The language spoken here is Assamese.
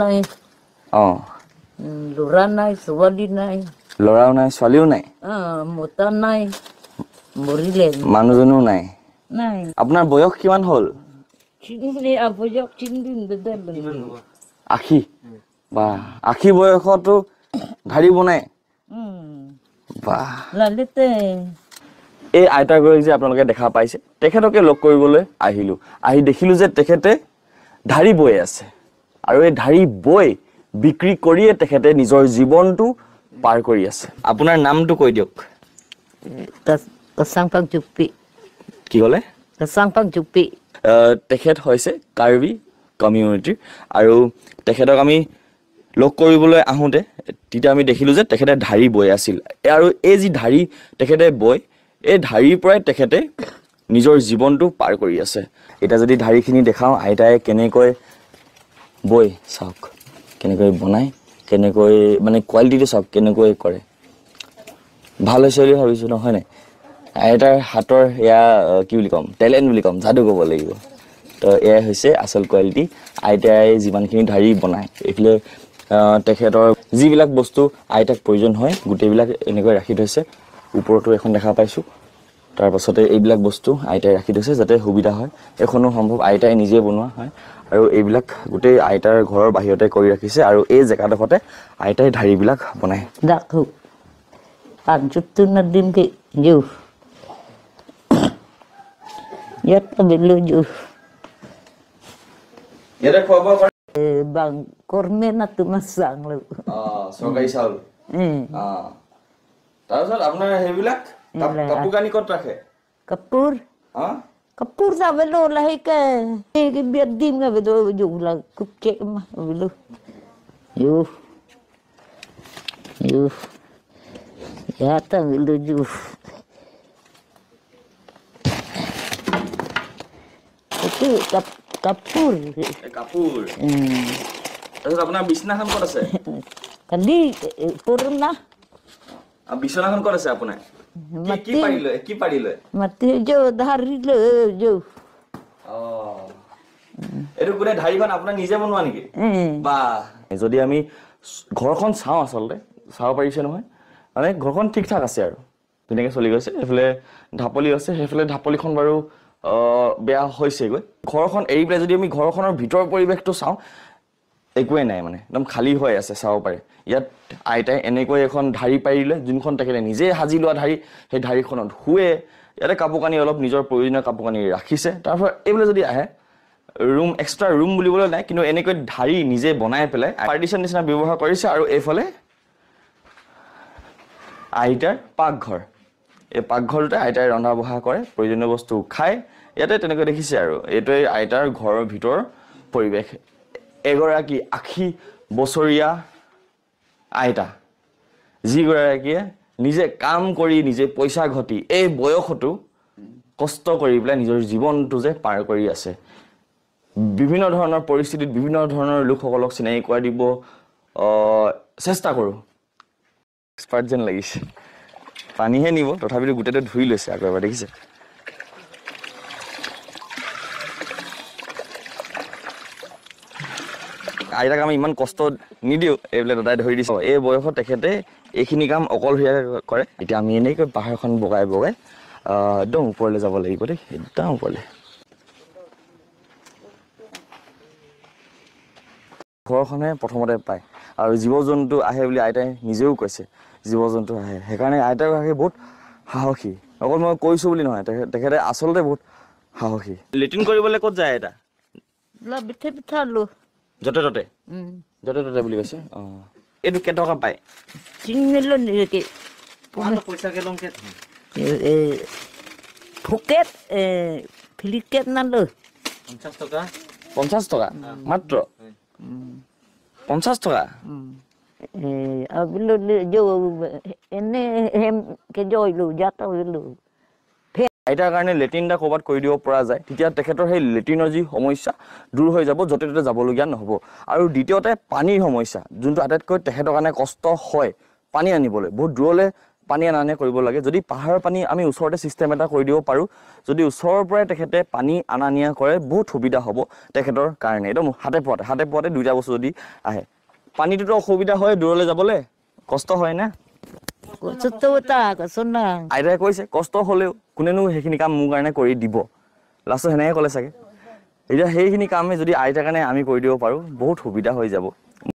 নাই। ল'ৰা নাই, ছোৱালী নাই। ল'ৰাও নাই, ছোৱালীও নাই, মতা নাই, মৰিলে। মানুহজনো নাই? নাই। আপোনাৰ বয়স কিমান হ'ল? 80। বা 80 বয়সতো ঢাৰি বনাই? বাহ। এই আইতাগৰাকীক যে আপোনালোকে দেখা পাইছে, তেখেতকে লগ কৰিবলৈ আহিলোঁ। আহি দেখিলোঁ যে তেখেতে ঢাৰি বৈ আছে, আৰু এই ঢাৰি বৈ বিক্ৰী কৰিয়ে তেখেতে নিজৰ জীৱনটো পাৰ কৰি আছে। আপোনাৰ নামটো কৈ দিয়ক। কি ক'লে? তেখেত হৈছে কাৰ্বি কমিউনিটিৰ, আৰু তেখেতক আমি লগ কৰিবলৈ আহোঁতে তেতিয়া আমি দেখিলোঁ যে তেখেতে ঢাৰি বৈ আছিল, আৰু এই যি ঢাৰি তেখেতে বয়, এই ঢাৰিৰ পৰাই তেখেতে নিজৰ জীৱনটো পাৰ কৰি আছে। এতিয়া যদি ঢাৰিখিনি দেখাওঁ, আইতাই কেনেকৈ বৈ চাওক, কেনেকৈ বনায়, কেনেকৈ মানে কোৱালিটিটো চাওক কেনেকৈ কৰে। ভাল হৈছে বুলি ভাবিছোঁ, নহয় নাই? আইতাৰ হাতৰ এয়া কি বুলি ক'ম, টেলেণ্ট বুলি ক'ম, যাদু ক'ব লাগিব। তো এয়াই হৈছে আচল কোৱালিটি। আইতাই যিমানখিনি ঢাৰি বনায়, এইফালে তেখেতৰ যিবিলাক বস্তু আইতাক প্ৰয়োজন হয় গোটেইবিলাক এনেকৈ ৰাখি থৈছে। ওপৰতো এখন দেখা পাইছোঁ। তাৰপাছতে এইবিলাক বস্তু আইতাই ৰাখি থৈছে যাতে সুবিধা হয়। এইখনো সম্ভৱ আইতাই নিজে বনোৱা হয়, আৰু এইবিলাক গোটেই আইতাৰ ঘৰৰ বাহিৰতে কৰি ৰাখিছে, আৰু এই জেগাডোখৰতে আইতাই ঢাৰিবিলাক বনায়। চৰকাৰী চাউল। তাৰপিছত আপোনাৰ সেইবিলাক কাপোৰ কানি ক'ত ৰাখে? কাপোৰ কাপোৰ যাবলো লাহেকে বিয়াত দিম কাপোৰ। কাপোৰ। তাৰপিছত আপোনাৰ বিচনাখন ক'ত আছে? কালি পুৰণা। বিচনাখন ক'ত আছে আপোনাৰ? কি পাৰি লয়? কি পাৰি লয়? মাটি যো ঢাৰি লৈ যো। এইটো কোনে ঢাৰিখন আপোনাৰ নিজে বনোৱা নেকি? বা যদি আমি ঘৰখন চাওঁ, আচলতে চাব পাৰিছে নহয়, মানে ঘৰখন ঠিক ঠাক আছে আৰু ধুনীয়াকৈ চলি গৈছে। এইফালে ঢাপলি আছে, সেইফালে ঢাপলিখন বাৰু বেয়া হৈছেগৈ। ঘৰখন এৰি পেলাই যদি আমি ঘৰখনৰ ভিতৰৰ পৰিৱেশটো চাওঁ, একোৱেই নাই, মানে একদম খালী হৈ আছে, চাব পাৰে। ইয়াত আইতাই এনেকৈ এখন ঢাৰি পাৰি লয়, যোনখন তেখেতে নিজে সাজি লোৱা ঢাৰি, সেই ঢাৰিখনত শুৱে। ইয়াতে কাপোৰ কানি অলপ নিজৰ প্ৰয়োজনীয় কাপোৰ কানি ৰাখিছে। তাৰপৰা এইফালে যদি আহে, ৰুম, এক্সট্ৰা ৰুম বুলিবলৈ নাই, কিন্তু এনেকৈ ঢাৰি নিজে বনাই পেলাই পাৰ্টিশ্যন নিচিনা ব্যৱহাৰ কৰিছে। আৰু এইফালে আইতাৰ পাকঘৰ। এই পাকঘৰটোতে আইতাই ৰন্ধা বঢ়া কৰে, প্ৰয়োজনীয় বস্তু খায় ইয়াতে তেনেকৈ দেখিছে। আৰু এইটোৱে আইতাৰ ঘৰৰ ভিতৰৰ পৰিৱেশ। এগৰাকী 80 বছৰীয়া আইতা, যিগৰাকীয়ে নিজে কাম কৰি নিজে পইচা ঘটি এই বয়সতো কষ্ট কৰি পেলাই নিজৰ জীৱনটো যে পাৰ কৰি আছে। বিভিন্ন ধৰণৰ পৰিস্থিতিত বিভিন্ন ধৰণৰ লোকসকলক চিনাকি কৰাই দিব চেষ্টা কৰোঁ। এক্সপাৰ্ট যেন লাগিছে, পানীহে নিব, তথাপিতো গোটেইটো ধুই লৈছে আকৌ এবাৰ, দেখিছে। আইতাক আমি ইমান কষ্ট নিদিওঁ, এইবিলাক দাদাই ধৰি দিছে। এই বয়সত তেখেতে এইখিনি কাম অকলশৰীয়াকৈ কৰে। এতিয়া আমি এনেকৈ পাহাৰখন বগাই বগাই একদম ওপৰলৈ যাব লাগিব দেই, একদম ওপৰলৈ। ঘৰখনে প্ৰথমতে পায়, আৰু জীৱ জন্তু আহে বুলি আইতাই নিজেও কৈছে, জীৱ জন্তু আহে। সেইকাৰণে আইতাগৰাকী বহুত সাহসী। অকল মই কৈছোঁ বুলি নহয়, তেখেতে আচলতে বহুত সাহসী। লেট্ৰিন কৰিবলৈ ক'ত যায় আইতা? য'তে ত'তে, য'তে ত'তে বুলি কৈছে। অঁ, এইটো কেইটকা পায়? 50 টকা মাত্ৰ? 50 টকা? আইতাৰ কাৰণে লেট্ৰিন এটা ক'ৰবাত কৰি দিব পৰা যায়, তেতিয়া তেখেতৰ সেই লেট্ৰিনৰ যি সমস্যা দূৰ হৈ যাব, য'তে ত'তে যাবলগীয়া নহ'ব। আৰু দ্বিতীয়তে পানীৰ সমস্যা, যোনটো আটাইতকৈ তেখেতৰ কাৰণে কষ্ট হয় পানী আনিবলৈ, বহুত দূৰলৈ পানী অনা নিয়া কৰিব লাগে। যদি পাহাৰৰ পানী আমি ওচৰতে ছিষ্টেম এটা কৰি দিব পাৰোঁ, যদি ওচৰৰ পৰাই তেখেতে পানী অনা নিয়া কৰে, বহুত সুবিধা হ'ব তেখেতৰ কাৰণে। একদম হাতে পোৱাতে, হাতে পোৱাতে দুইটা বস্তু যদি আহে, পানীটোতো অসুবিধা হয়, দূৰলৈ যাবলৈ কষ্ট হয় না। আইতাই কৈছে কষ্ট হ'লেও কোনেনো সেইখিনি কাম মোৰ কাৰণে কৰি দিব, লাষ্টত সেনেকৈ ক'লে চাগে। এতিয়া সেইখিনি কামে যদি আইতাৰ কাৰণে আমি কৰি দিব পাৰোঁ, বহুত সুবিধা হৈ যাব।